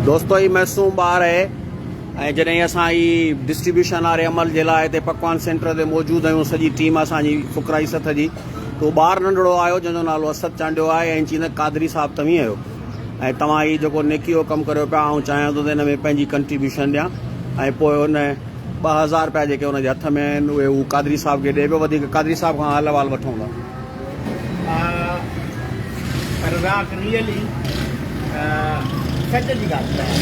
دوستو هي معصوم ٻار آهي ۽ جڏهن اسان هي ڊسٽريبيوشن واري عمل جي لاء هتي پڪوان سينٽر تي موجود آهيون سڄي ٽيم اسان جي فقرائي سٿ جي ته هو ٻار ننڍڙو آيو جنهن جو نالو اسد چانڊيو آهي ۽ چيندي قادري صاحب توهين آهيو ۽ توهان هي جيڪو نيڪي جو ڪم ڪريو پيا آئون چاهيان ٿو ته ان ۾ پنهنجي ڪنٽريبيوشن ڏيان ۽ پوء ان 2000 رپيا جيڪي ان جي هٿ ۾ آهن اهي هو قادري صاحب کي ڏئي پيو وڌيڪ قادري صاحب کان حال احوال وٺون ٿا. رزاق ريئلي سچ جي ڳالهه ٻڌايان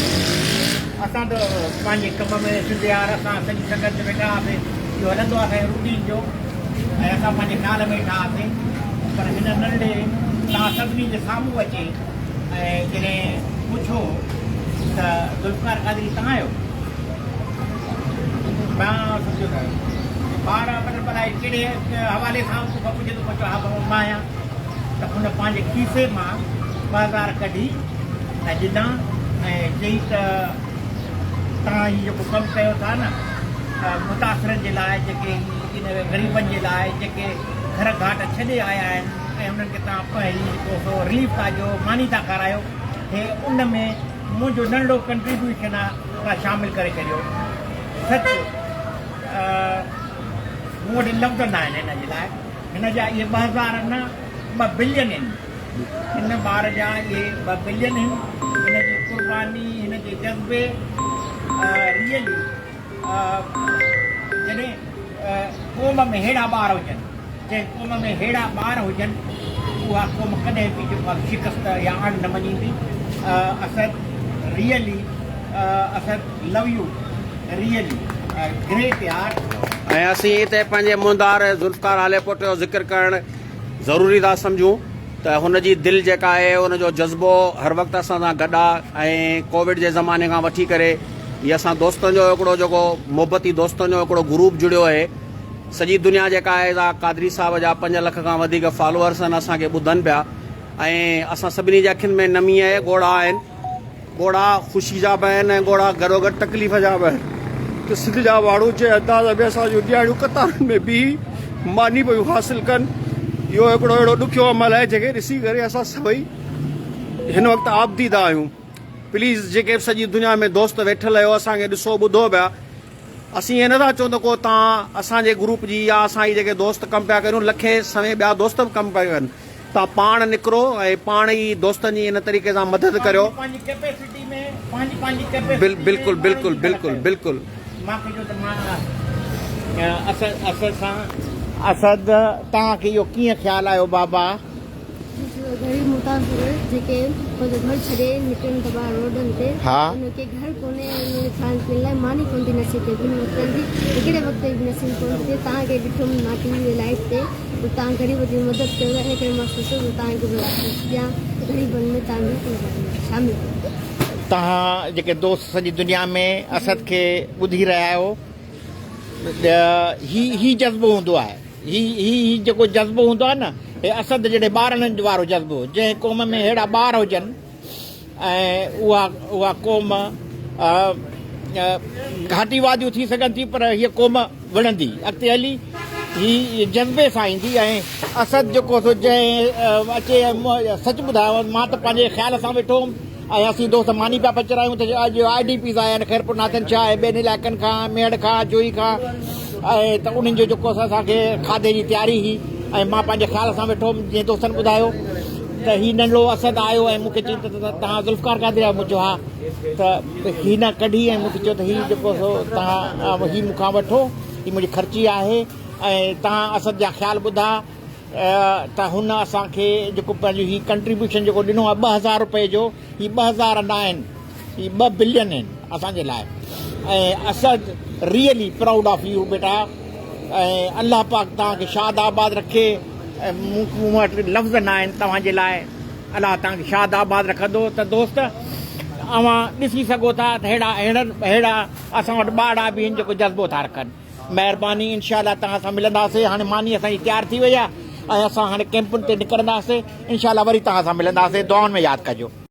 اسان ته پنهنجي ڪم ۾ سنڌ يار اسان سڄي سنگت ۾ ويٺا هئاسي اهو هلندو آهي اسان جي روٽين جو ۽ اسان پنهنجي خيال ۾ ويٺا هئاسي پر هن ننڍڙي توهان سڀني جي سامهون اچي ۽ جڏهن پڇيو ته ذوالفقار قادري توهان آهيو؟ مان سمجهيو ته ٻار مطلب الائي ڪهڙي حوالي سان مون کان پڇي ٿو پوء چيو ها بابا مان آهيان ته هن پنهنجي کيسي مان 2000 ڪڍي ۽ ڏنا ۽ چئي ته توهان هي جيڪو ڪم ڪيو ٿا نه متاثرن جي لاء جيڪي ان غريبن جي لاء جيڪي گهر گهاٽ ڇڏي آيا آهن ۽ انهن کي توهان هي جيڪو سو رليف ٿا ڏيو ماني ٿا کارايو هي ان ۾ منهنجو ننڍڙو ڪنٽريبيوشن آ تان شامل ڪري ڇڏيو سچ مون وٽ لفظ نه آهن هن جي لاء هن جا اهي 2000 نه 2 بلين آهن هن ٻار جا اهي 2 بلين آهن هن جي قرباني هن جي جذبي ريئلي جڏهن قوم ۾ ههڙا ٻار هجن، جنهن قوم ۾ ههڙا ٻار هجن، اها قوم ڪڏهن به جيڪو آهي شڪست يا آڻ نه مڃيندي. Asad really Asad love you really great يار. ۽ اسين هتي پنهنجي مهندار ذوالفقار هاليپوٽ جو ذڪر ڪرڻ ضروري ٿا سمجهون ته هن جي دل جيڪا آهي ان جو جذبو هر وقت اسان سان گڏ آهي ۽ ڪووڊ جي زماني کان وٺي ڪري هي اسان دوستن جو هڪڙو جيڪو محبتي دوستن جو هڪڙو گروپ جڙيو آهي سڄي دنيا جيڪا آهي سا قادري صاحب جا 5 لک کان وڌيڪ فالوورس آهن اسان کي ٻڌن پيا ۽ اسان سڀني جي اکين ۾ نمي آهي ڳوڙها آهن ڳوڙها خوشي جا به آهن ۽ ڳوڙها گڏوگڏ تڪليف جا به آهن ته سنڌ جا ماڻهو جنهن انداز ۾ اسان جون ڏياڙيون قطارن ۾ بيهي ماني پيون حاصل ڪن اهو هڪڙو اهڙو ڏکيو عمل آهي جنهن کي ڏسي ڪري اسان سڀئي هن وقت آبديده آهيون. پليز جيڪي به سڄي دنيا ۾ دوست ويٺل آهيو اسان کي ڏسو ٻڌو پيا اسين ائين نٿا چئون ته ڪو تان اسان جي گروپ جي يا اسان جي جيڪي دوست ڪم پيا ڪريون لکين سوين ٻيا دوست به ڪم پيا ڪن تان پاڻ نڪرو ۽ پاڻ ئي دوستن جي ان طريقي سان مدد ڪريو. بلڪل بلڪل بلڪل بلڪل. اسد توهان کي اهو ڪيئن خيال آيو بابا. غريب متاثر جيڪي پنهنجو گهر ڇڏي نڪرن ٿا ٻاهر روڊن تي انهن کي گهر ڪونهي ۽ انهن کي کائڻ پيئڻ لاء ماني ڪونه ٿي نصيب ٿئي ٻن وقتن جي هڪڙي وقت جي به نصيب ڪونه ٿي ٿئي توهان کي ڏٺم مان ٽي وي لائيو تي ته توهان غريب جي مدد ڪيو ٿا ان ڪري مان سوچيو ته توهان کي به آشيش ڏيان غريبن ۾ توهان به شامل ڪيو. توهان جيڪي دوست سڄي دنيا ۾ اسد کي ٻڌي رهيا آهيو هي هي جذبو هوندو آهي. هي هي جيڪو جذبو هوندو آهي نه، هي اسد جهڙي ٻارڙن وارو جذبو، جنهن قوم ۾ ههڙا ٻار هجن ۽ اها اها قوم گهاٽي واديون ٿي سگهن ٿيون پر هيء قوم وڙهندي اڳتي هلي هي جذبي سان ايندي ۽ اسد جيڪو سو جنهن اچي سچ ٻڌايانو مان ته پنهنجي خيال سان ويٺو هوم ۽ اسين دوست ماني پيا پچرايون ته اڄ I D Ps آيا آهن خيرپور ناٿن شاهه ۽ ٻين علائقن کان ميهڙ کان جوهي کان ۽ ته انهن جو جيڪو اسان کي کاڌي جي تياري هئي ۽ مان پنهنجي خيال سان ويٺو هوم جيئن دوستن ٻڌايو ته هي ننڍڙو اسد آيو ۽ مون کي چيائين ته توهان ذوالفقار قادري آهيو مون چيو ها ته هي نه ڪڍي ۽ مون کي چيو ته هي جيڪو سو توهان هي مون کان وٺو هي منهنجي خرچي آهي ۽ توهان اسد جا خيال ٻڌا ته هن اسان کي جيڪو پنهنجو هي ڪنٽريبيوشن جيڪو ڏنو آهي 2000 روپئي جو هي 2000 نه آهن هي 2 بلين آهن اسان جي لاء ۽ Asad really proud of you بيٽا ۽ الله پاڪ توهان کي شاد آباد رکي ۽ مون وٽ لفظ نه آهن توهان جي لاء الله توهان کي شاد آباد رکندو ته دوست اوهان ڏسي سگهو ٿا ته ههڙا ههڙا اسان وٽ ٻارڙا به آهن جيڪو جذبو ٿا رکن. مهرباني انشاء الله توهان سان ملنداسي هاڻي ماني اسان جي تيار ٿي وئي آهي ۽ اسان هاڻي ڪيمپن تي نڪرنداسي انشاء الله وري توهان سان ملنداسي دعائن ۾ ياد ڪجو.